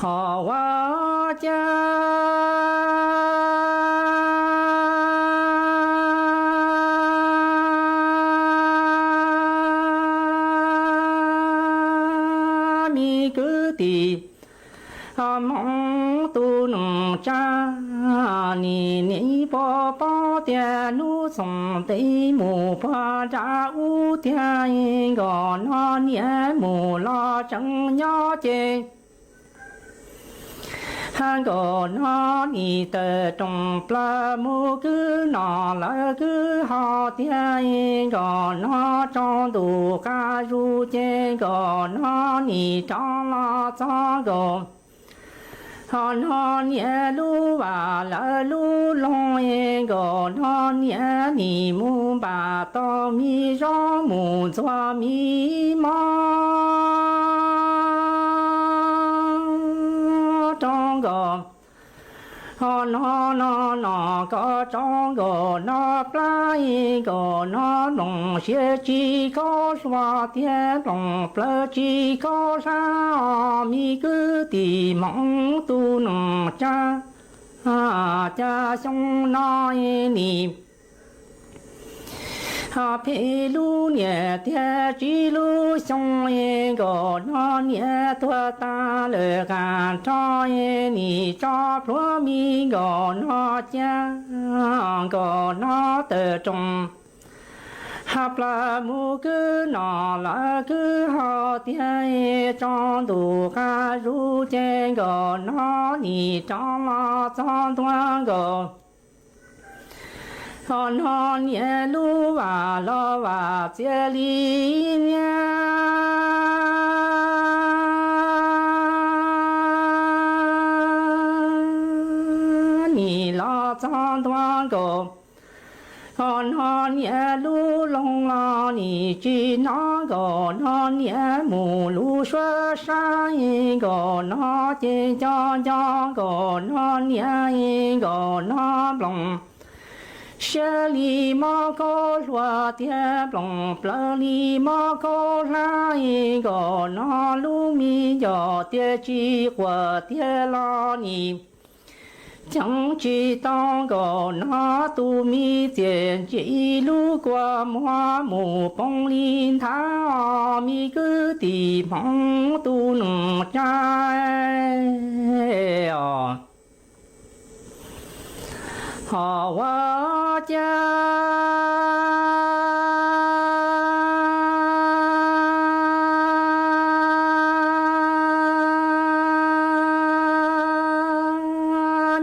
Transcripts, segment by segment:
Ho ua cas me kwv tij Hmoob tus neej tsa, nim niam puas paub tias hnub txoos ntev mus puag nram ub tiag, nkauj no niam mus los tseem nyob ces nkauj no nim tawm rooj plaws mus kwv no lawv kwv ho tiag, nkauj no tsaus ntuj qab zus ces nkauj no nim rov los txog nkauj no niam lub vaj lawv lub loog, nkauj no niam nim mus npaj tau me zaub mus ntxuag me mov rau nkauj no, no, no kom tsaus nkauj no plab, nkauj no mloog siab tsis khaub hlua tiag, mloog plawv tsis khaub hlab, me kwv tij Hmoob tus neej tsa, cas xyoo no nim phem lub niam tiag tsib lub xyoo, nkauj no niam tuag tas lawm qab nrho, nim tso plhuav me nkauj no cia, nkauj no tawm rooj ha plaws mus kwv no lawv kwv ho tiag, tsaus ntuj qab zus ces nkauj no nim rov los txog ntua nkauj no niam lub vaj los vaj txias li niag nim los txog ntua nkauj no niam lub loog los nim tsis hnov, nkauj no niam mus lub suab sab, nkauj no ces nco nco nkauj no niam, nkauj no nploos siab li mob khaub hlua tiag, nploos plawv li mob khaub hlab, nkauj no lub me ncauj tiag tsis quaj tiag los nim ceev tsis tau, nkauj no tus me txiaj ntsim lub kua muag mus poob li nthav, me kwv tij Hmoob tus neej tsa os. Ho ua cas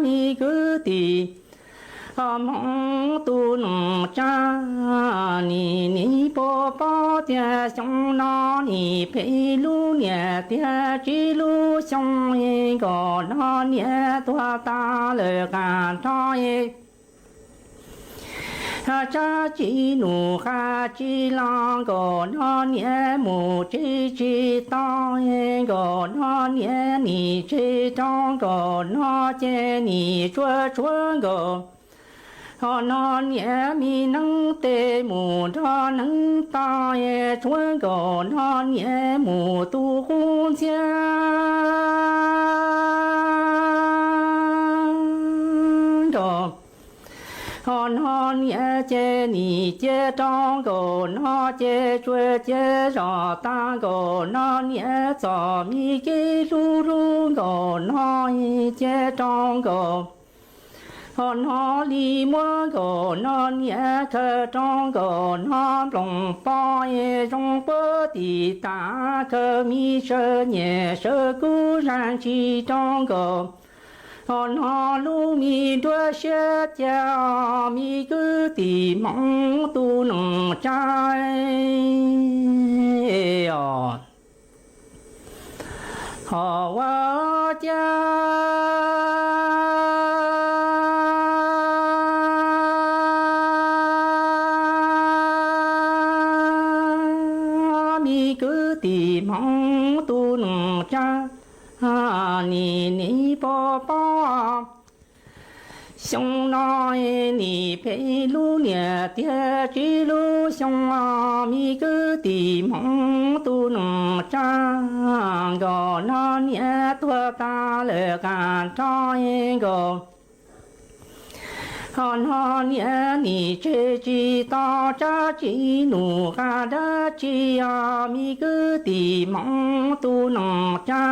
me kwv tij Hmoob tus neej tsa, nim niam puas paub tias xyoo no nim phem lub niam tiag tsib lub xyoo, nkauj no niam tuag tas lawm qab nrho tsab tsis num qab tsis los, nkauj no niam mus tseg tsis tau, nkauj no niam nim tseg rau nkauj no ces nim tsuag tsuag nkauj no niam me neeb tes mus nrog neeb tau, tsuag nkauj no niam mus tu qub ntxhiab nkauj no niam ces nim cia rau nkauj no ces tsuas cia zog tag, nkauj no niam txom me kev hlub hlub, nkauj no cia rau nkauj no li muab nkauj no niam khaws rau nkauj no nploos poj zoo puag tim tas, khaws me sawv nyiam sawv kub zag ntsis rau nkauj no lub me nruab siab cia, me kwv tij Hmoob tus neej tsa os. Ho ua cas me kwv tij Hmoob tus neej tsa, nim niam puas paub Xyoo no nim peb lub niam tiag tsib lub xyoo, me kwv tij Hmoob tus neej tsa nkauj no niam tuag tas lawm qab nrho nkauj. Ho no niam nim tseg tsis tau tsab tsi num qab dab tsi os, me kwv tij Hmoob tus neej tsa,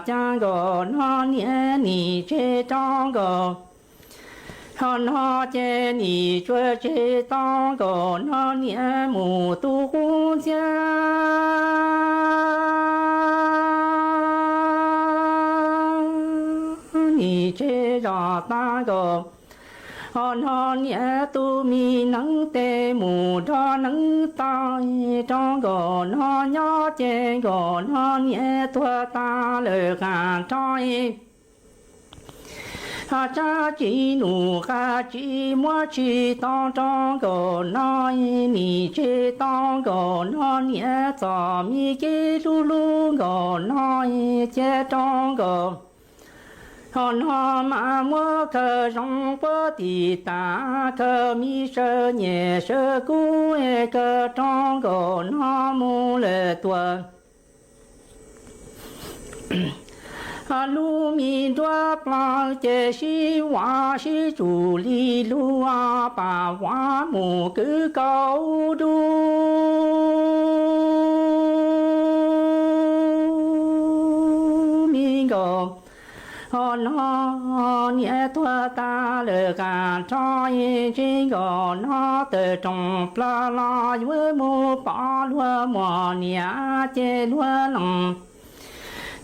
cas nkauj no niam nim tseg rau nkauj. Ho no ces nim tsuas tseg tau nkauj no niam mus tu qub ntxiab. Nim tseg zog tag nkauj, ho no niam tus me neev tes mus nrog neev tau rau nkauj no nyob ces nkauj no niam tuag tas lawm qab nrho. Ho tsab tsi num qab tsis muab tsis tau rau nkauj no, nim tseg tau nkauj no niam txom me kev hlub hlub nkauj no cia rau nkauj. Ho no mas muab khaws zoo puag tim tas, khaws me sawv nyiaj sawv kub es khaws rau nkauj no mus lawm tuaj. Lub me nruab plab ces sib vam sib tsum li lub pam vam mus kwv kaus dub. Me nkauj, ho no niam tuag tas lawm qab nrho, tsis nkauj no tawm rooj plaws los yuav mus pom luag muaj niam ces luag leej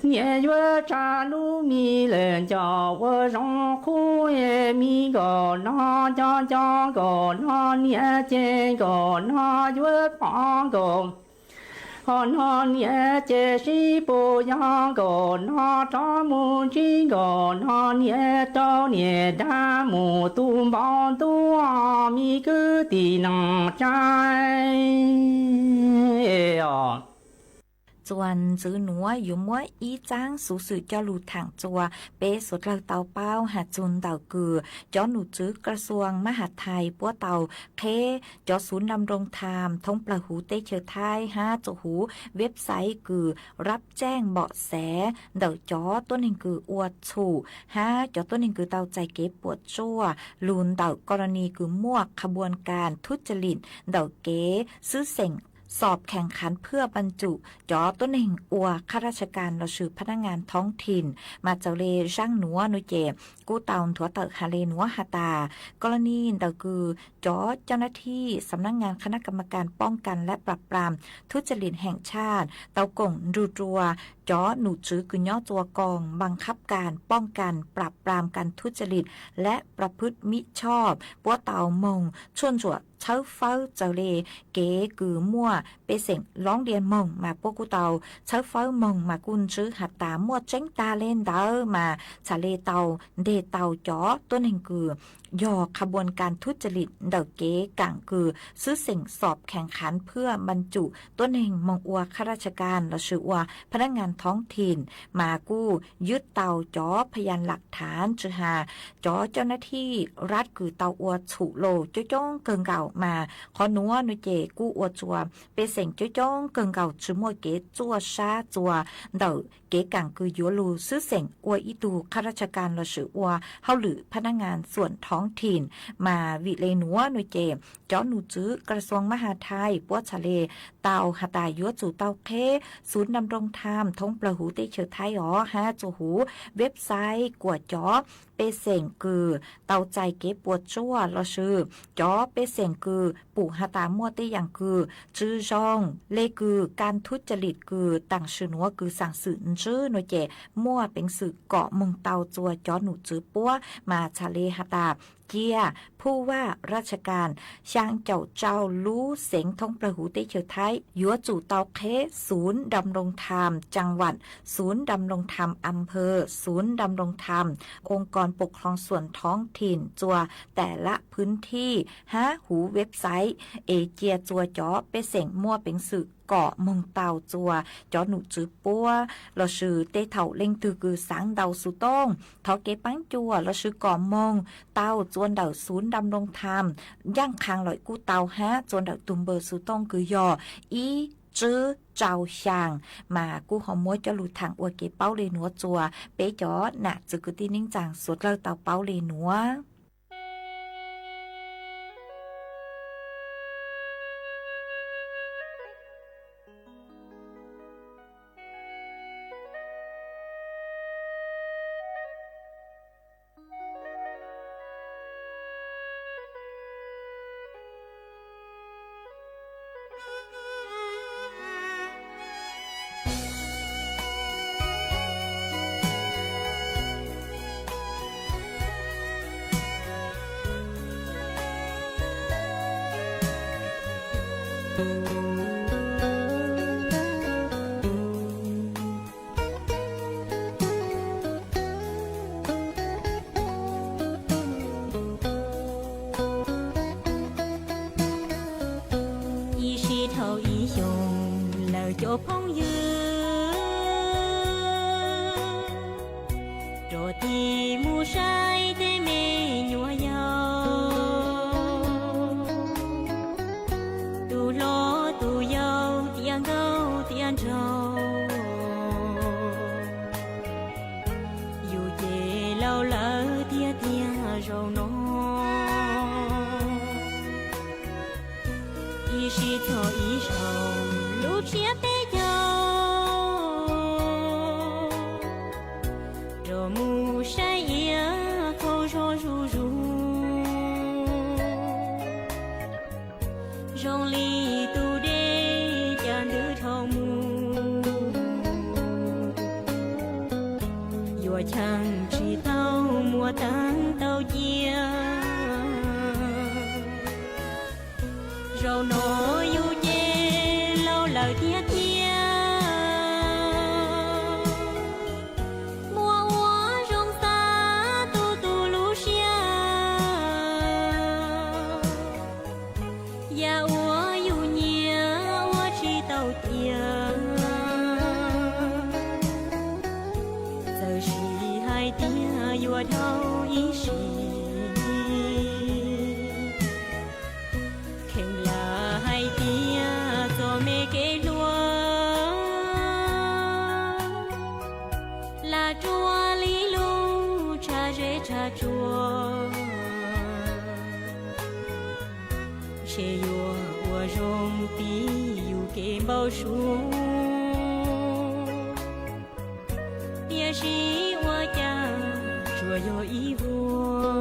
niam yuav tsa lub me lawm ncauj ua zoo qhuav. Me nkauj no nco nco nkauj no niam ces nkauj no yuav pom nkauj. Ho no niam ces sib pus yog nkauj no rov mus ntsib nkauj no niam rau niam dag mus tu npau ntuj, me kwv tij neej tsa os. Txuas ntxiv nuav yuav muab ib txaab xuv xwm coj lug thaam txuas. Peb suav dlawg tau paub has txug ntawm kws cov num tswv กระทรวงมหาดไทย puab tau qheb cov ศูนย์ดำรงธรรม thoob plawg huv teb chaws Thaib hab txuas huv website kws รับแจ้งเบาะแส ntawm cov tuab neeg kws ua txhum hab cov tuab neeg kws tau txais kev puam tsuaj lug ntawm กรณี kws muaj ขบวนการทุจริต ntawm kev xwb xeem สอบแข่งขันเพื่อบรรจุ cov tuab neeg ua ข้าราชการ lossis พนักงานท้องถิ่น mas txawm le zaaj nuav nuav ces kuj tau nthuav tawm has le nuav has tas, กรณี ntawm kws cov เจ้าหน้าที่ สำนักงานคณะกรรมการป้องกันและปราบปรามทุจริตแห่งชาติ tau koom nrug dua cov num tswv kws nyob txua koom บังคับการป้องกันปราบปรามการทุจริตและประพฤติมิชอบ puab tau moog tshuaj ntsuam txhawb fawb txawm le kev kws muaj pej xeem ร้องเรียน moog mas puab kuj tau txhawb fawb moog mas kuj ntsib has tas muaj tseeb tag le ntawd mas txhaj le tau nteg tau cov tuab neeg kws yog ขบวนการทุจริต ntawm kev kaam kws xwb xeem สอบแข่งขันเพื่อบรรจุ tuab neeg moog ua ข้าราชการ lossis ua พนักงานท้องถิ่น mas kuj ywb tau cov พยานหลักฐาน tsi has cov เจ้าหน้าที่รัฐ kws tau ua txhum los coob coob kawg nkaus mas qhov nuav nuav ces kuj ua txuas pej xeem coob coob kawg nkaus tsi muaj kev txuaj sab txuas ntawm kev kaam kws yuav lug xwb xeem ua ib tug ข้าราชการ lossis ua hauj lwm พนักงานส่วนท้องถิ่น mas vim le nuav nuav ces cov num tswv กระทรวงมหาดไทย puab txhaj le tau has tas yuav tsum tau qheb ศูนย์ดำรงธรรม thoob plawg huv teb chaws Thaib os hab txuas huv website kuas cov pej xeem kws tau txais kev puam tsuaj lossis cov pej xeem kws pum has tas muaj tej yaam kws tsi zoo le kws การทุจริต kws taam sim nuav kws xaam xwm ntsib nuav ces muaj peev xwm kom moog tau txuas cov num tswv puab mas txhaj le has tas cia ผู้ว่าราชการ xyaa caum rau lub xeev thoob plawg huv teb chaws Thaib yuav tsum tau qheb ศูนย์ดำรงธรรมจังหวัด ศูนย์ดำรงธรรมอำเภอ ศูนย์ดำรงธรรม องค์กรปกครองส่วนท้องถิ่น txuas แต่ละพื้นที่ hab huv website es cia txuas cov pej xeem muaj peev xwm kom moog tau txuas cov nom tswv puab lossis tej thaum leej twg kws xaav ntaus xuv tooj thov kev paab cuam lossis kom moog tau txuas ntawm xuv nram nroog tham, ncaaj qha lawm kuj tau hab txuas ntawm tug npawb xuv tooj kws yog ib tswb rau xyaa, mas kuj ho muab coj lug thaam ua kev paub le nuav txuas peb cov nam txiv kwv tij neej tsaa suav dlawg tau paub le nuav. Ib sij dhau ib xyoos lawm cov phooj ywg, rov tig mus saib tej me nyuam yaus, tus hlob tus yau tiav nkauj tiav nraug, yus ces laus lawm tiag tiag zaum no. Ib sij txog ib zaug lub tsiab teb caug, rov mus saib iav qaug zog zuj zus, zoo li tus dej cas ntws dhau mus, yuav cheem tsis tau muaj teeb tau cia. Zaum no yus ces laus lawm tiag tiag, muaj ua zoo xav tu tu lub siab. Yam uas yus nyiam ua tsis tau cia, txawm sis hais tias yuav dhau ib sim, kheev lam hais tias txom me kev hluas, lam rua li lub tshav zeb tshav tsuas, ntshe yuav ua zoo pib yus kev npau suav, tiam sis ua cas tsuas yog ib vuag.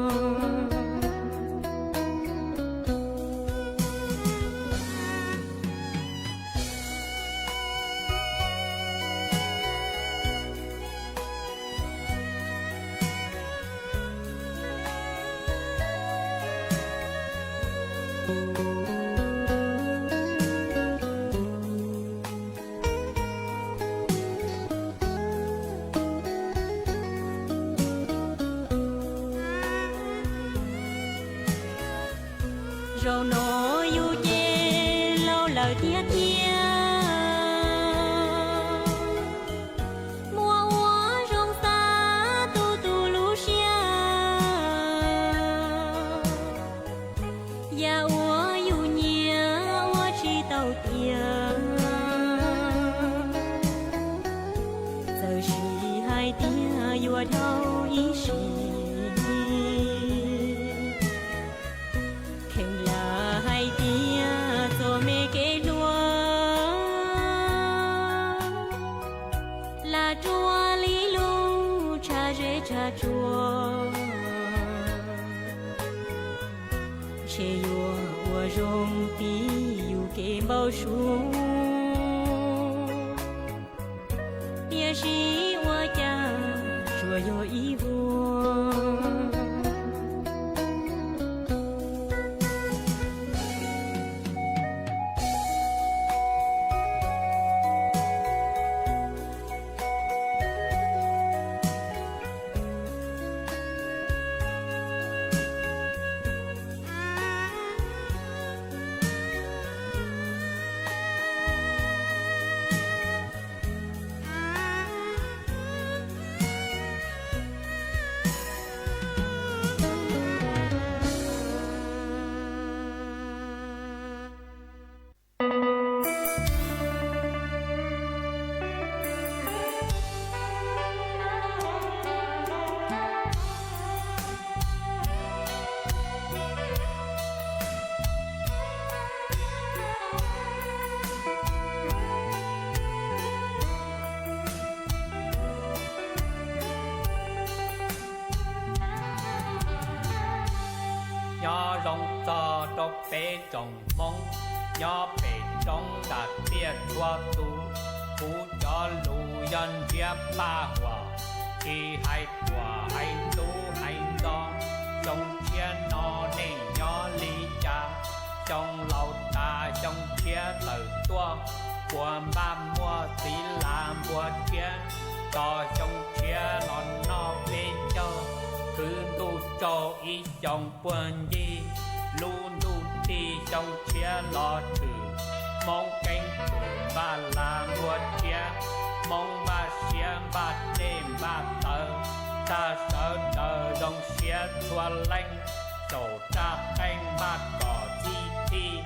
Zaum no yus ces laus lawm tiag tiag, muaj ua zoo xav tu tu lub siab. Yam uas yus nyiam ua tsis tau cia, txawm sis hais tias yuav dhau ib sim, kheev lam hais tias txom me kev hluas, lam rua li lub tshav zeb tshav tsuas, ntshe yuav ua zoo pib yus kev npau suav, tiam sis ua cas tsuas yog ib vuag. Zoo txog rau peb tsoom Hmoob nyob pem roob nram tiaj txhua tus, kuv cov lus yog ntsiab paj huam, tsis hais tuam hais ntub hais ntxov. Xyoo tshiab no nej nyob li cas? Xyoo laus tas xyoo tshiab tawm tuaj, puas npaj muaj txiv las npua tshiab, tos xyoo tshiab los noj peb caug, khwv ntuj tsaug ib xyoos puag ncig, lub ntuj tig xyoo tshiab los tshwm. Hmoob keeb kwm npaj las npua tshiab, Hmoob npaj siab npaj dej npaj taws, tag sawv daws zoo siab txhua leej, saum raj qeej npaj kom txhij txhij,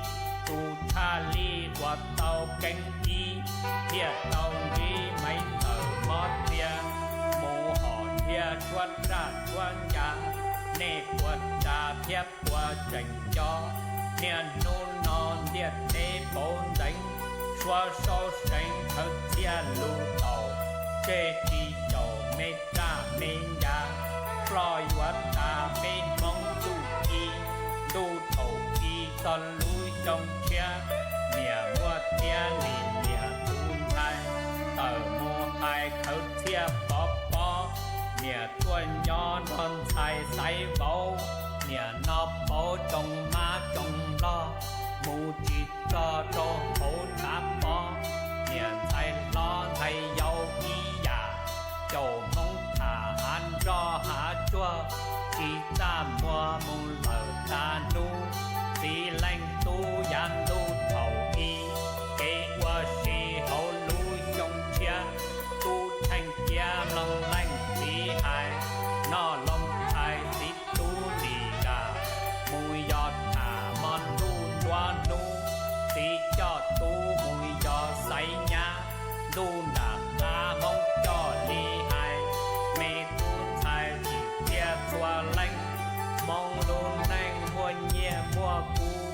tus tshaj lij uas tau keeb ib, thiaj tau ntsib Maiv Ntxawm mob txias, mus hom dhia tshuab raj tshuab ncas, nej puas tsav thiab puas tseem nco, niaj hnub no ntiaj teb pauv ntxeev, suab saub seev thawv txhiaj lus taum, tseg tsis xyaum me raj me ncas, ploj yuav tas peb Hmoob txuj ci, ntuj thaum i txog lub xyoo tshiab, niam muaj txiab nim niam tus ntxhais, tawm mus hais khawv txhiaj pov pob, niam tuaj nyob nrog ntxhais xaiv vauv, niam no pauv tsoom mab tsoom loj, mus tsis txog rau hauv tshav pob, niam ntxhais hlob ntxhais yau ib yam, caum Hmoob tham hav nroj hav tsuag, tsis txaj muag mus lawm tag hnub, txiv leej tub yav ntuj thaum i, kev ua si hauv lub xyoo tshiab, tub tsheej ciab mloog leej txiv hais, noj loo thaiv txiv tub lim zam, mus yos tham hmo ntuj nruab hnub, txiv coj tub mus yos xaiv nyab, ntuj nram qab Hmoob coj li hais, me tub ntxhais tsim txiaj txhua leej, Hmoob lub neej muaj nyiaj muaj kub,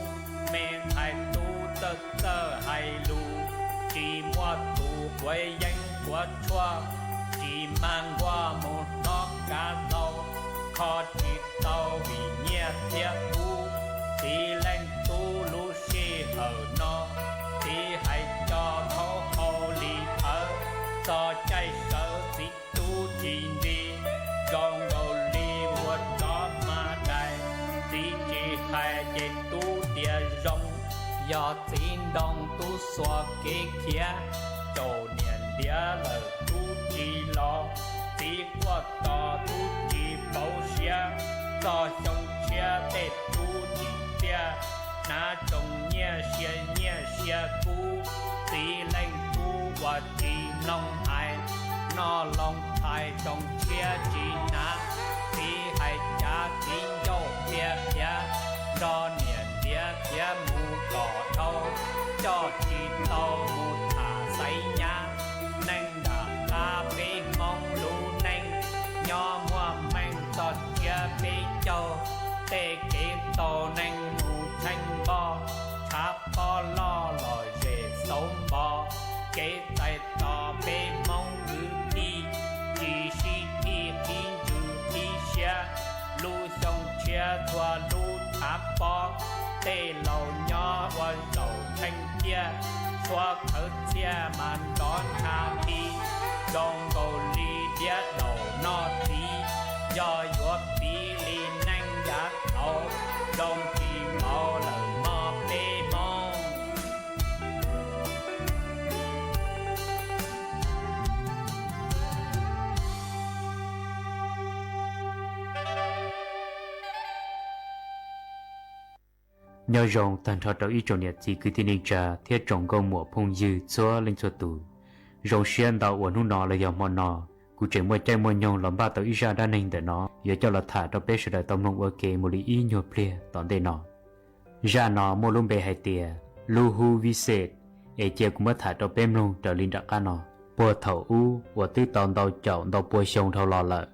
me ntxhais tub txawj txawj hais lus, tsis muaj tus quav yeeb quav tshuaj, tsis mag nkuaj mus hlob kav hlau, kho tsis tau vim nyiaj thiab kub. Txiv leej tub lub sij hawm no, txiv hais co thaub hau li thawv, txog caij sawv txiv tub tsis nti, zoo nkaus li ua tsov hma dais, txiv tsis hais ces tub tias zoo. Yog txiv ntoo tub xuas kev khiav, caum niam ntiav lawm tub tsis los, txiv quaj tos tub tsis pauv siab, txog xyoo tshiab tej tub tsim txiaj, hnav tsoom nyiaj sia nyiaj sia kub, txiv leej tub uas tsis mloog hais, noj loo thaiv tsoom tshiab tsis hnav, txiv hais cav txiv ncauj tiag tiag, nrog niam ntiav khiav mus kom dhau, coj tsis tau mus tham xaiv nyab, neej nram qab peb Hmoob lub neej, nyob muaj meej txog tshiab peb caug, tej kev tau neeg mus tsheej npoj, tshav pob loj lom zem xauv npo, kev txais tos peb Hmoob kwv tij, tsis sib thij qhib ntsws qhib siab, lub xyoo tshiab txhua lub tshav pob, tej laus nyob ua zaum tsheej ciaj, tshuab khawv txhiaj mas nrov ntsha ti, zoo nkaus li diab daum noj txiv, yog yuav piv li neej yav thaud, zoo tsis npaum lawm mog peb Hmoob. Nyob zoo tag nrho rau ib tsoom niam txiv kwv tij neej tsa thiab tsoom nkauj muam phooj ywg txhua leej txhua tus. Zoo siab ntau uas hnub no los yog hmo no, kuv tseem muaj caij muaj nyoog los npaj tau ib zaj dab neeg ntawm no yuav coj los tham rau peb sawv daws tau mloog ua ke mus li ib nyuag pliag tom ntej no. Zaj no muaj lub npe hais tias Lub Hub Vij Xej, es cia kuv muab tham rau peb mloog raws li nram qab no. Puag thaum ub uas twb tau ntau caum ntau pua xyoo dhau los lawm,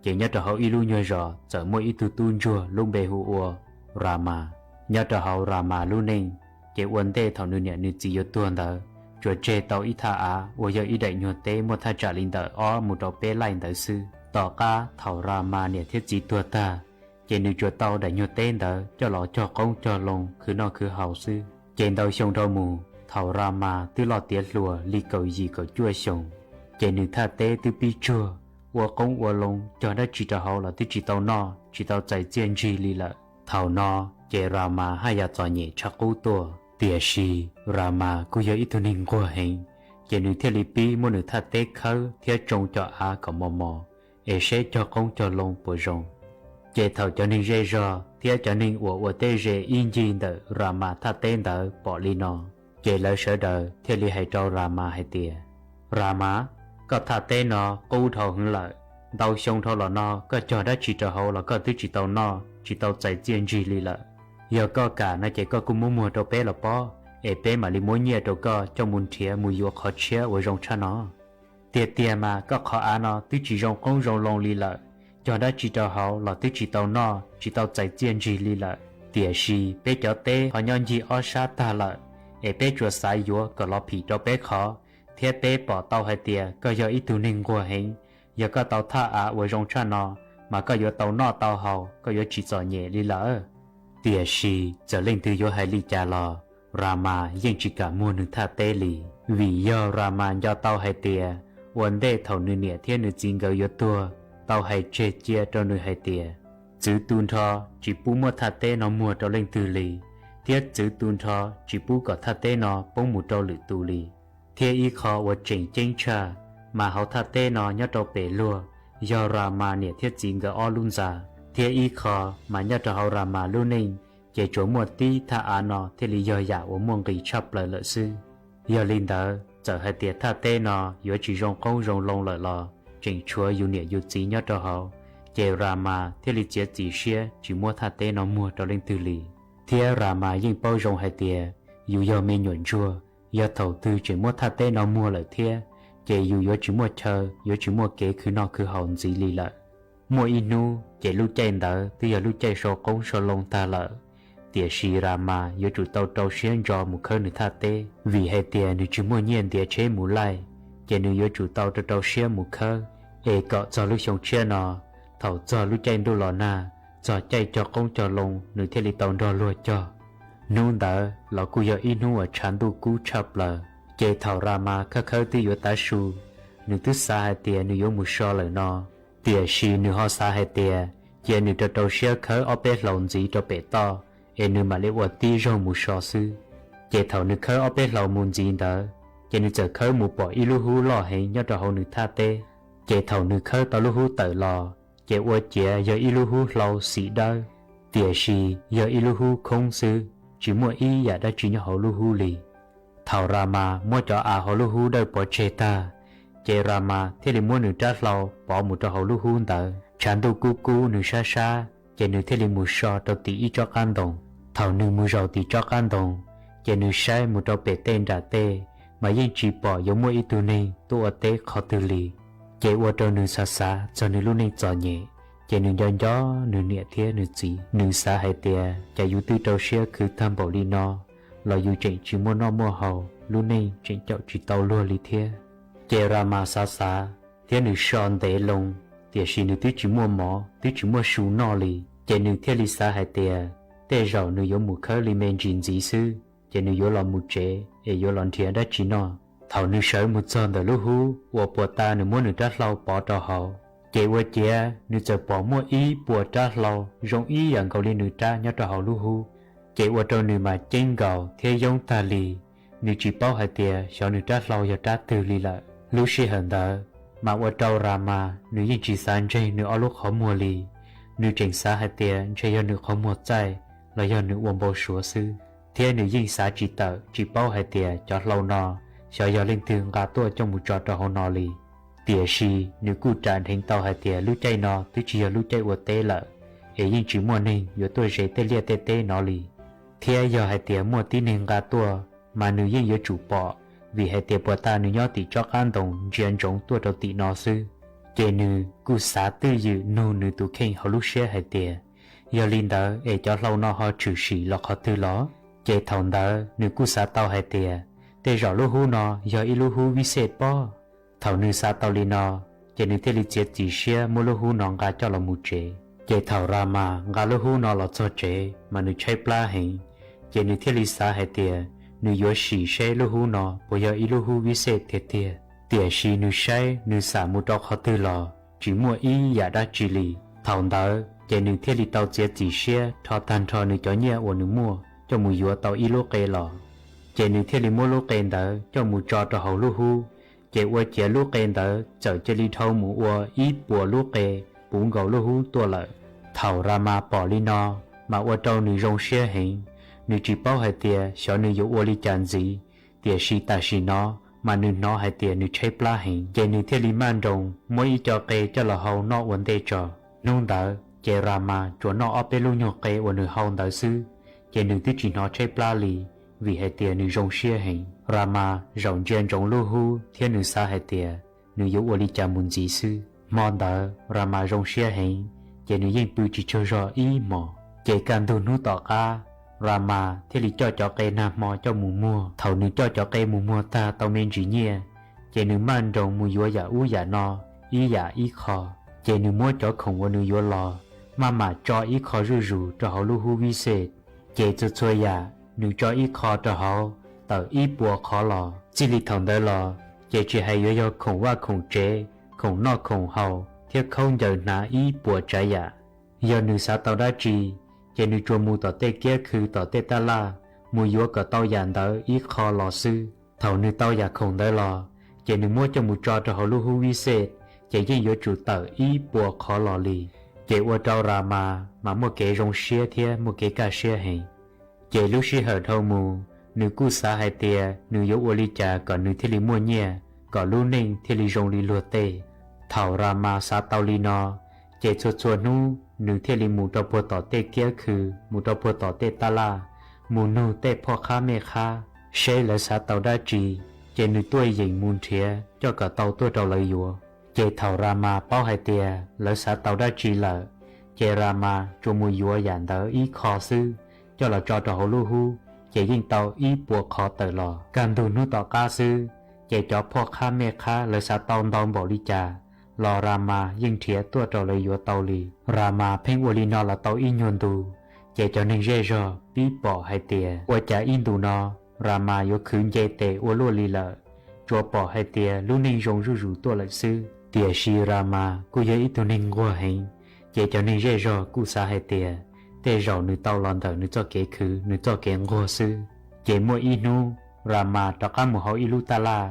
ces nyob rau hauv ib lub nyuag zos txawm muaj ib tug tub ntsuag lub npe hu ua Ras Mas. Nyob rau hauv Ras Mas lub neej, ces ua ntej thaum nws niam nws txiv yuav tuag ntawd, tsuas tseg tau ib thaj av uas yog ib daim nyuag teb muaj thaj tsam li ntawm ob mus rau peb laij ntawd xwb. Tom qab thaum Ras Mas niam thiab txiv tuag tag, ces nws tsuas tau daim nyuag teb ntawd coj los cog qoob cog loo khwv noj khwv haus xwb. Ces ntau xyoo dhau mus, thaum Ras Mas twb loj tiav hluas li kaum yim kaum cuaj xyoos, ces nws thaj teb twb pib tsuag, ua qoob ua loo cog dab tsi rau hauv los twb tsis tau noj tsis tau txais txiaj ntsig li lawm. Thaum no ces Ras Mas haj yam txom nyem tshaj qub tuaj. Tiam sis Ras Mas kuj yog ib tug neeg nquag heev, ces nws thiaj li pib muab nws thaj teb khawb thiab tsoo cov av kom mos mos, es seb cog qoob cog loo puas zoo. Ces thaum cov neeg zej zog thiab cov neeg uas ua teb ze ib ncig ntawm Ras Mas thaj teb ntawd pom li no, ces lawv sawv daws thiaj li hais rau Ras Mas hais tias, Ras Mas, koj thaj teb no qub dhau heev lawm. Ntau xyoo dhau los no koj cog dab tsi rau hauv los koj twb tsis tau noj tsis tau txais txiaj ntsig li lawm. Yog koj kam no ces koj kuj muab muag rau peb los pob, es peb mam li muab nyiaj rau koj coj mus nrhiav mus yuav qhov tshiab uas zoo tshaj no. Tiag tiag mas koj qhov av no twb tsis zoo qoob zoo loo li lawm, cog dab tsi rau hauv los twb tsis tau noj tsis tau txais txiaj ntsig li lawm. Tiam sis peb cov teb ho nyob ncig ob sab tag lawm, es peb tsuas xav yuav kom los phim rau peb qhov, thiab peb pom tau hais tias koj yog ib tug neeg nquag heev. Yog koj tau thaj av uas zoo tshaj no, mas koj yuav tau noj tau haus, koj yuav tsis txom nyem li lawm. Tiam sis txawm leej twg yuav hais li cas los Ras Mas yeej tsis kam muag nws thaj teb li, vim yog Ras Mas nco tau hais tias ua ntej thaum nws niam thiab nws txiv nkawd yuav tuag, tau hais tseg cia rau nws hais tias, txwv tu nrho tsis pub muab thaj teb no muag rau leej twg li, thiab txwv tu nrho tsis pub kom thaj teb no poob mus rau lwm tus li. Thiab ib qho uas tseem ceeb tshaj, mas hauv thaj teb no nyob rau pem luag yog Ras Mas niam thiab txiv nkawd ob lub ntxa, thiab ib qho mas nyob rau hauv Ras Mas lub neej, ces tsuas muaj tib thaj av no thiaj li yog yam uas muaj nqis tshaj plaws lawm xwb. Yog li ntawd, txawm hais tias thaj teb no yuav tsis zoo qoob zoo loo lawm los tseem tshuav yus niam yus txiv nyob rau hauv, ces Ras Mas thiaj li txiav txim siab tsis muab thaj teb no muag rau leej twg li. Thiab Ras Mas yeej paub zoo hais tias yus yog me nyuam ntsuag, yog thaum twg tseem muab thaj teb no muag lawm thiab, ces yus yuav tsis muaj chaw, yuav tsis muaj kev khwv noj khwv haus ntxiv li lawm. Muaj ib hnub ces lub caij ntawd twb yog lub caij sau qoob sau loo tag lawm, tiam sis Ras Mas yuav tsum tau rau siab ntso mus khawb nws thaj teb, vim hais tias nws tsis muaj nyiaj ntiav tsheb mus laij, ces nws yuav tsum tau rau rau siab mus khawb, es kom txog lub xyoo tshiab no, thaum txog lub caij ntuj los nag, txog caij cog qoob cog loo nws thiaj li tau nrog luag cog. Hnub ntawd los kuj yog ib hnub uas tshav ntuj kub tshaj plaws, ces thaum Ras Mas khawb khawb twb yuav tav su, nws twb xav hais tias nws yuav mus so lawm no, tiam sis nws ho xav hais tias cia nws rau rau siab khawb ob peb hlau ntxiv rau pem toj, es nws mam li ua tib zaug mus so xwb. Ces thaum nws khawb ob peb hlau mus ntxiv ntawd, ces nws txawm khawb mus pom ib lub hub loj heev nyob rau hauv nws thaj teb. Ces thaum nws khawb tau lub hub tawm los, ces ua ciav yog ib lub hub hlau xim dawb, tiam sis yog ib lub hub khoob xwb, tsis muaj ib yam dab tsi nyob hauv lub hub li. Thaum Ras Mas muab cov av hauv lub hub dawj pov tseg tag, ces Ras Mas thiaj li muab nws rab hlau pov mus rau hauv lub hub ntawd. Tshav ntuj kub kub nws sab sab, ces nws thiaj li mus so rau tim ib tsob qab ntoo. Thaum nws mus zaum tim tsob qab ntoo, ces nws saib mus rau pem tej nram tej, mas yeej tsis pom yuav muaj ib tug neeg tuaj ua teb qhov twg li. Ces ua rau nws xav xav txog nws lub neej txom nyem, ces nws nco nco nws niam thiab nws txiv. Nws xav hais tias cas yus twb rau siab khwv tag npaum li no, los yus tseem tsis muaj noj muaj haus, lub neej tseem caum tsis tau luag li thiab. Ces Ras Mas xav xav, thiab nws so ntev loo, tiam sis nws twb tsis muaj mov twb tsis muaj su noj li. Ces nws thiaj li xav hais tias tej zaum nws yuav mus khawb li me ntsis ntxiv xwb, ces nws yuav los mus tsev es yuav los nrhiav dab tsi noj. Thaum nws sawv mus txog ntawm lub hub uas puag ta nws muab nws rab hlau pov rau hauv, ces ua ciav nws txawm pom muaj ib puas rab hlau zoo ib yam nkaus li nws rab nyob rau hauv lub hub. Ces ua rau nws mas ceeb nkaus thiab yoob tag li, nws tsis paub hais tias xyov nws rab hlau yog rab twg li lawm. Lub sij hawm ntawd mas ua rau Ras Mas nws yeej tsis xav ntseeg nws ob lub qhov muag li, nws tseem xav hais tias ntshe yog nws qhov muag txaij los yog nws ua npau suav xwb, thiab nws yeej xav tsis tawm tsis paub hais tias cov hlau no xyov yog leej twg nqa tuaj coj mus tso rau hauv no li. Tiam sis nws kuj ras dheev tau hais tias lub caij no twb tsis yog lub caij ua teb lawm, es yeej tsis muaj neeg yuav tuaj ze tej liaj tej teb no li. Thiab yog hais tias muaj tib neeg nqa tuaj, mas nws yeej yuav tsum pom, vim hais tias puag ta nws nyob tim tsob qab ntoo ntsia ntsoov tuaj rau tim no xwb. Ces nws kuj xav twj ywm nug nws tus kheej hauv lub siab hais tias, yog li ntawd es cov hlau no ho tshwm sim los qhov twg los? Ces thaum ntawd nws kuj xav tau hais tias tej zaum lub hub no yog ib lub hub vij xej pob. Thaum nws xav tau li no, ces nws thiaj li txiav txim siab muab lub hub no nqa coj los mus tsev. Ces thaum Ramas nqa lub hub no los txog tsev mas nws tshaib plab heev, ces nws thiaj li xav hais tias nws yuav sim seb lub hub no puas yog ib lub hub vij xej tiag tiag. Tiam sis nws saib nws xam mus rau qhov twg los tsis muaj ib yam dab tsi li. Thaum ntawd ces nws thiaj li tau txiav txim siab rho tag nrho nws cov nyiaj uas nws muaj coj mus yuav tau ib lub qe los. Ces nws thiaj li muab lub qe ntawd coj mus tso rau hauv lub hub, ces ua ciav lub qe ntawd txawm cia li dhau mus ua ib puas lub qe puv nkaus lub hub tuaj lawm. Thaum Ramas pom li no mas ua rau nws zoo siab heev, nws tsis paub hais tias xyov nws yuav ua li cas ntxiv, tiam sis tam sim no mas nws hnov hais tias nws tshaib plab heev, ces nws thiaj li maj nroos muab ib co qe coj los hau noj ua ntej tso. Hnub ntawd ces Ramas tsuas noj ob peb lub nyuag qe uas nws hau ntawd xwb, ces nws twb tsis hnov tshaib plab li, vim hais tias nws zoo siab heev. Ramas zaum ntsia ntsoov lub hub thiab nws xav hais tias nws yuav ua li cas mus ntxiv xwb. Hmo ntawd Ramas zoo siab heev, ces nws yeej pw tsis tsaug zog ib hmos. Ces kaj ntug hnub tom qab, Ramas thiaj li coj cov qe nag hmo coj mus muag. Thaum nws coj cov qe mus muag tag tau me ntsis nyiaj, ces nws maj nroos mus yuav yam ub yam no, ib yam ib qho. Ces nws muab cov khoom uas nws yuav los maj mam tso ib qho zuj zus rau hauv lub hub vij xej. Ces txhua txhua yam nws tso ib qho rau hauv, tawm ib puas qhov los. Txij li thaum ntawd los, ces tsis hais yuav yog khoom vaj khoom tsev, khoom noj khoom haus thiab khaub ncaws hnav ib puas tsav yam. Yog nws xav tau dab tsi, ces nws tsuas mus tom tej kiab khw tom tej taj laj mus yuav kom tau yam ntawd ib qho los xwb. Thaum nws tau yam khoom ntawd los, ces nws muab coj mus tso rau hauv lub hub vij xej, ces yeej yuav tsum tawm ib puas qhov los li. Ces ua rau Ramas mas muaj kev zoo siab thiab muaj kev kaj siab heev. Ces lub sij hawm dhau mus, nws kuj xav hais tias nws yuav ua li cas kom nws thiaj li muaj nyiaj, kom lub neej thiaj li zoo li luag tej. Thaum Ramas xav tau li no, ces txhua txhua hnub nws thiaj li mus rau puag tom tej kiab khw, mus rau puag tom tej taj laj, mus nug tej phoj qhab mej qhab seb lawv xav tau dab tsi, ces nws tuaj yeem mus nrhiav coj kom tau tuaj rau lawv yuav. Ces thaum Ramas paub hais tias lawv xav tau dab tsi lawm, ces Ramas tsuas mus yuav yam ntawd ib qho xwb coj los tso rau hauv lub hub, ces yeej tau ib puas qhov tawm los. Kaj ntug hnub tom qab xwb, ces cov phoj qhab mej qhab lawv xav tau ntau npaum li cas los Ramas yeej nrhiav tuaj rau lawv yuav tau li. Ramas pheej ua li no los tau ib nyuag ntu, ces cov neeg zej zog pib pom hais tias ua cas ib ntus no Ramas yuav khwv nce tes ua luaj li lawm, tsuas pom hais tias lub neej zoo zuj zus tuaj lawm xwb. Tiam sis Ramas kuj yog ib tug neeg nquag heev, ces cov neeg zej zog kuj xav hais tias tej zaum nws tau los ntawm nws txoj kev khwv nws txoj kev nquag xwb. Ces muaj ib hnub Ramas rov qab mus hauv ib lub taj laj,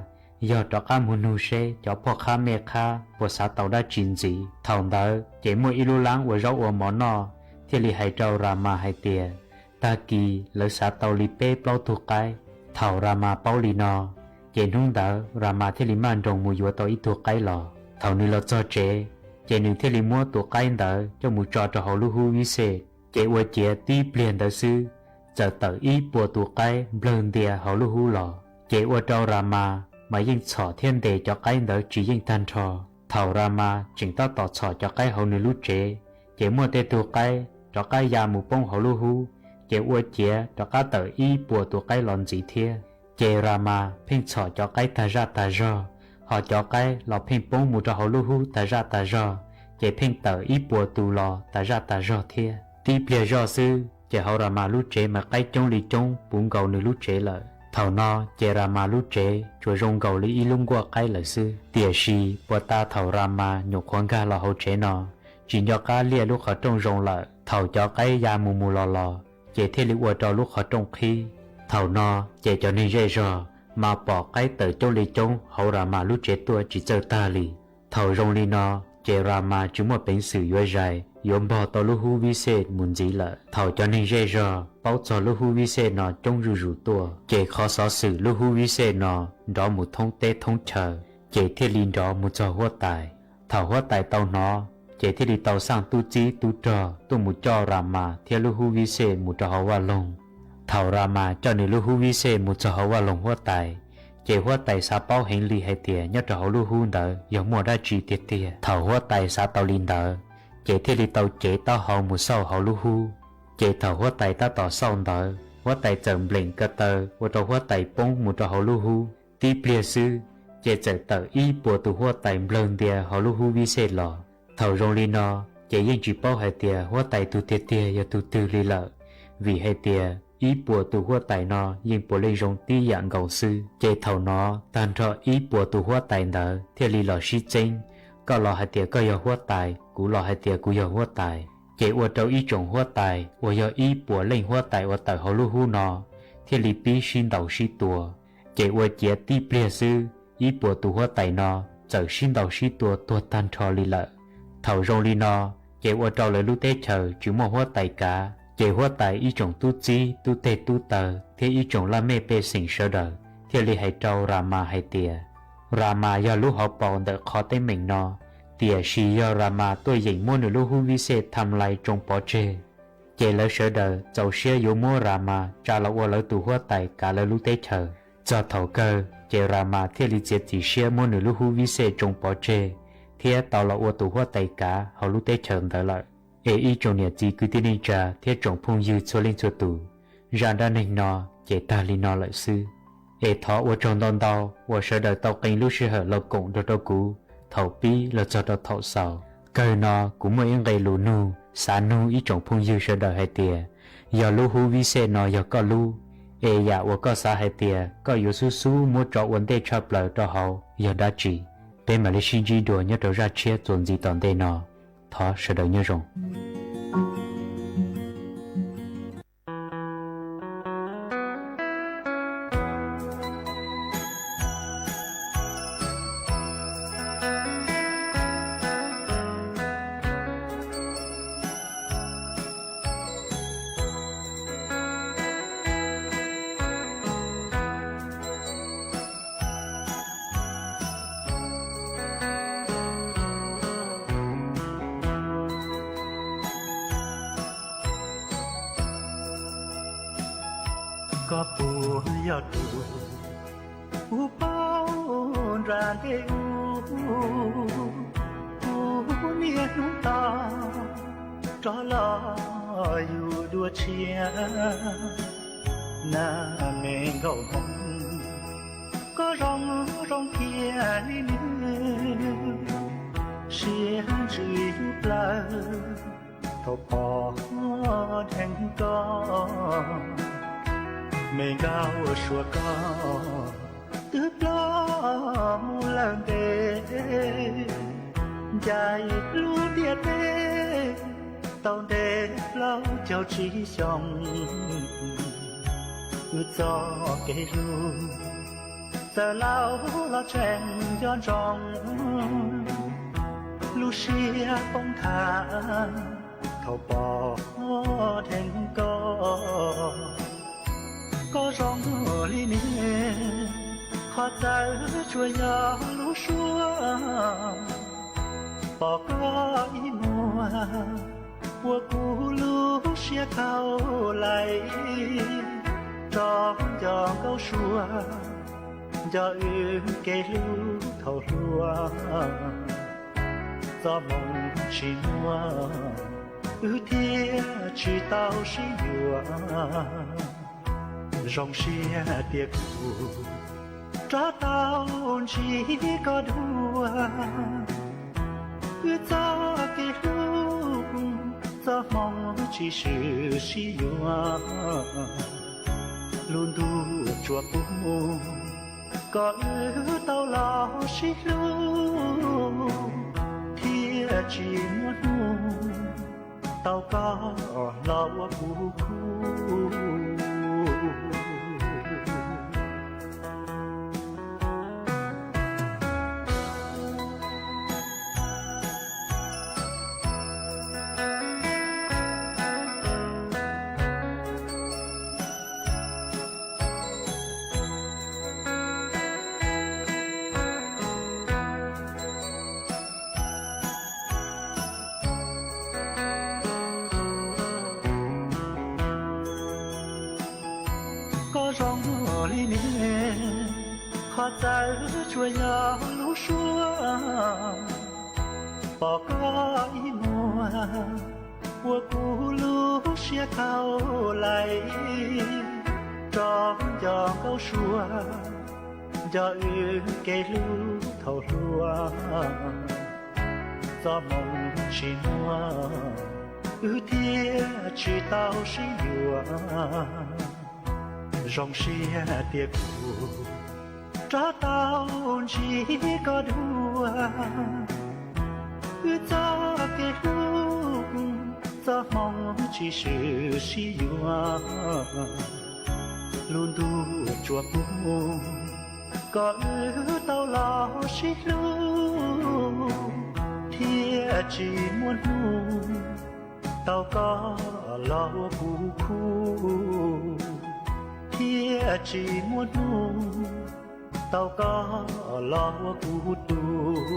yog rov qab mus nug seb cov phoj qhab mej qhab puas xav tau dab tsi ntxiv. Thaum ntawd ces muaj ib lub lab ua zaub ua mov noj thiaj li hais rau Ramas hais tias tag kis lawv xav tau li peb plaub tug qaib. Thaum Ramas paub li no, ces hnub ntawd Ramas thiaj li maj nroos mus yuav tau ib tug qaib los. Thaum nws los txog tsev, ces nws thiaj li muab tus qaib ntawd coj mus tso rau hauv lub hub vij xej, ces ua ciav tib pliag ntawd xwb, txawm tawm ib puas tus qaib nplawg ntia hauv lub hub los. Ces ua rau Ramas mas yeej txhom thiab ntes cov qaib ntawd tsis yeej tag nrho. Thaum Ramas tseem tab tom txhom cov qaib hauv nws lub tsev, ces muaj tej tug qaib rov qab ya mus poob hauv lub hub, ces ua ciav rov qab tawm ib puas tus qaib los ntxiv thiab. Ces Ramas pheej txhom cov qaib tag zaj tag zog, ho cov qaib los pheej poob mus rau hauv lub hub tag zaj tag zog, ces pheej tawm ib puas tus los tag zaj tag zog thiab. Tib pliag zoj xwb ces hauv Ramas lub tsev mas qaib coob li coob puv nkaus nws lub tsev lawm. Thaum no ces Ramas lub tsev tsuas zoo nkaus li ib lub nkuaj qaib lawm xwb. Tiam sis puag ta thaum Ramas nyuam qhuav nkag los hauv tsev no, tsis nco qab liaj lub qhov rooj zoo lawm. Thaum cov qaib ya mus mus los los, ces thiaj li ua rau lub qhov rooj qhib. Thaum no ces cov neeg zej zog mas pom qaib tawm coob li coob hauv Ramas lub tsev tuaj tsis txawj tag li. Thaum zoo li no, ces Ramas tsis muaj peev xwm yuav zais yuav npog tau lub hub vij xej mus ntxiv lawm. Thaum cov neeg zej zog paub txog lub hub vij xej no coob zuj zus tuaj, ces qhov xov xwm lub hub vij xej no nrov mus thoob teb thoob chaw, ces thiaj li nrov mus txog huab tais. Thaum huab tais tau hnov, ces thiaj li tau xaj tub txib tub rog tuaj mus coj Ramas thiab lub hub vij xej mus rau hauv vaj loog. Thaum Ramas coj nws lub hub vij xej mus txog hauv vaj loog huab tais, ces huab tais xav paub heev li hais tias nyob rau hauv lub hub ntawd yog muaj dab tsi tiag tiag. Thaum huab tais xav tau li ntawd, ces thiaj li tau cev taub hau mus xauj hauv lub hub. Ces thaum huab tais tab tom xauj ntawd, huab tais txawm npleem ko taw ua rau huab tais poob mus rau hauv lub hub. Tib pliag xwb, ces txawm tawm ib puas tus huab tais nplawg ntia hauv lub hub vij xej los. Thaum zoo li no, ces yeej tsis paub hais tias huab tais tus tiag tiag yog tus twg li lawm, vim hais tias ib puas tus huab tais no yeej puav leej zoo tib yam nkaus xwb. Ces thaum no tag nrho ib puas tus huab tais ntawd thiaj li los sib txeeb, koj los hais tias koj yog huab tais, kuv los hais tias kuv yog huab tais. Ces ua rau ib tsoom huab tais uas yog ib puas leej huab tais uas tawm hauv lub hub no thiaj li pib sib ntaus sib tua. Ces ua ciav tib pliag xwb, ib puas tus huab tais no txawm sib ntaus sib tua tuag tag nrho li lawm. Thaum zoo li no, ces ua rau lawv lub teb chaws tsis muaj huab tais kav, ces huab tais ib tsoom tub txib tub teg tub taw thiab ib tsoom laj mej pej xeem sawv daws thiaj li hais rau Ras Mas hais tias, Ras Mas yog lub hauv paus ntawm qhov teeb meem no, tiam sis yog Ras Mas tuaj yeem muab nws lub hub vij xej tham lais tsoo pov tseg. Ces lawv sawv daws txaus siab yuav muab Ras Mas tsa los ua lawv tus huab tais kav lawv lub teb chaws. Txog thaum kawg ces Ras Mas thiaj li txiav txim siab muab nws lub hub vij xej tsoo pov tseg thiab tau los ua tus huab tais kav hauv lub teb chaws ntawd lawm. Es ib tsoom niam txiv kwv tij neej tsa thiab tsoom phooj ywg txhua leej txhua tus, zaj dab neeg no ces tag li no lawm xwb. Es thov ua tsaug ntau ntau uas sawv daws tau qee lub sij hawm los koom nrog rau kuv thaum pib los txog rau thaum xaus. Kawg no kuv muaj ib nqe lus nug xav nug ib tsoom phooj ywg sawv daws hais tias, yog lub hub vij xej no yog koj lub, es yam uas koj xav hais tias koj yuav xub xub muab tso ua ntej tshaj plaws rau hauv yog dab tsi? Peb mam li sib ntsib dua nyob rau zaj tshiab txuas ntxiv tom ntej no. Thov sawv daws nyob zoo. Koj puas yog tus kuv paub nram ntej ub, kuv niaj hnub tos rov los yug dua tshiab. Na me nkauj hmoob, koj zoo zoo kiag li nws, siab ntsws yus plawg thaum pom dheev koj. Me nkauj suav koj twb ploj mus lawm ntev, ncaim lub ntiaj teb tau ntev plaub caug tsib xyoos. Wb txoj kev hlub txawm laus los tseem nco ntsoov, lub siab poob nthav thaum pom dheev koj. Koj zoo li niag qhov txawv tsuas yog lub suab, pom koj ib muag ua kuv lub siab khauv laim, tso nco nkauj suav, nco wb kev hlub thaum hluas. Txoj hmoo tsis muaj, wb thiaj tsis tau sib yuav. Zoo siab tias kuv rov tau ntsib koj dua, wb txoj kev hlub txoj hmoo tsis swm sib yuav. Lub ntuj tsuas pub koj wb tau los sib hlub, thiaj tsis muaj hnub tau koj los ua kuv khub. Koj zoo li niag qhov txawv tsuas yog lub suab, pom koj ib muag ua kuv lub siab khauv laim, tso nco nkauj suav, nco wb kev hlub thaum hluas. Txoj hmoo tsis muaj, wb thiaj tsis tau sib yuav. Zoo siab tias kuv rov tau ntsib koj dua. Wb txoj kev hlub, txoj hmoo tsis swm sib yuav. Lub ntuj tsuas pub kom wb tau los sib hlub, thiaj tsis muaj hnub tau koj los ua kuv khub, thiaj tsis muaj hnub tau koj los ua kuv tub,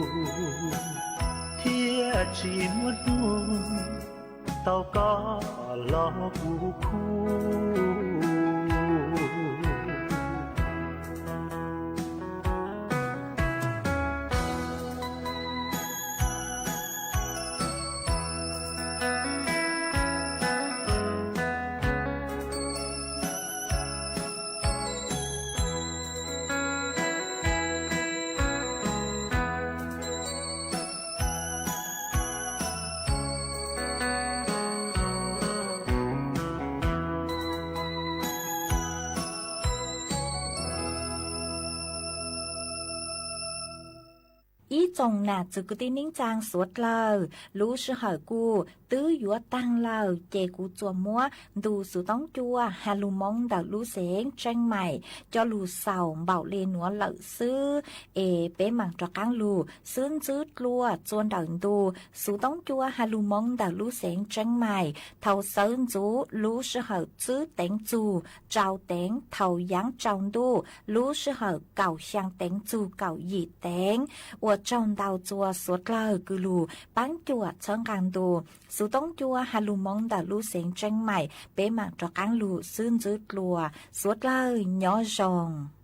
thiaj tsis muaj hnub tau koj los ua kuv khub. Ib tsoom nam txiv kwv tij neej tsaa suav dlawg, lub sij hawm kuj twb yuav taag lawm ces kuv tsuas muab ntu xuv toob cua Has Lug Moov ntawm lub xeev Tseeb Maim coj lug xaus npaum le nuav lawm xwb, es peb maam rov qaab lug xub ntswb dlua txua ntawm ntu xuv toob cua Has Lug Moov ntawm lub xeev Tseeb Maim thaus xawv ntxuv lub sij hawm tsib teev txug rau teev thaus yaav tsaus ntuj lub sij hawm kaum xyaa teev txug kaum yim teev. Ua tsaug ntau txua suav dlawg kws lug paab cuam txhawb nqaa ntu xuv toob cua Has Lug Moov ntawm lub xeev Tseeb Maim. Peb maam rov qaab lug xub ntswb dlua, suav dlawg nyob zoo.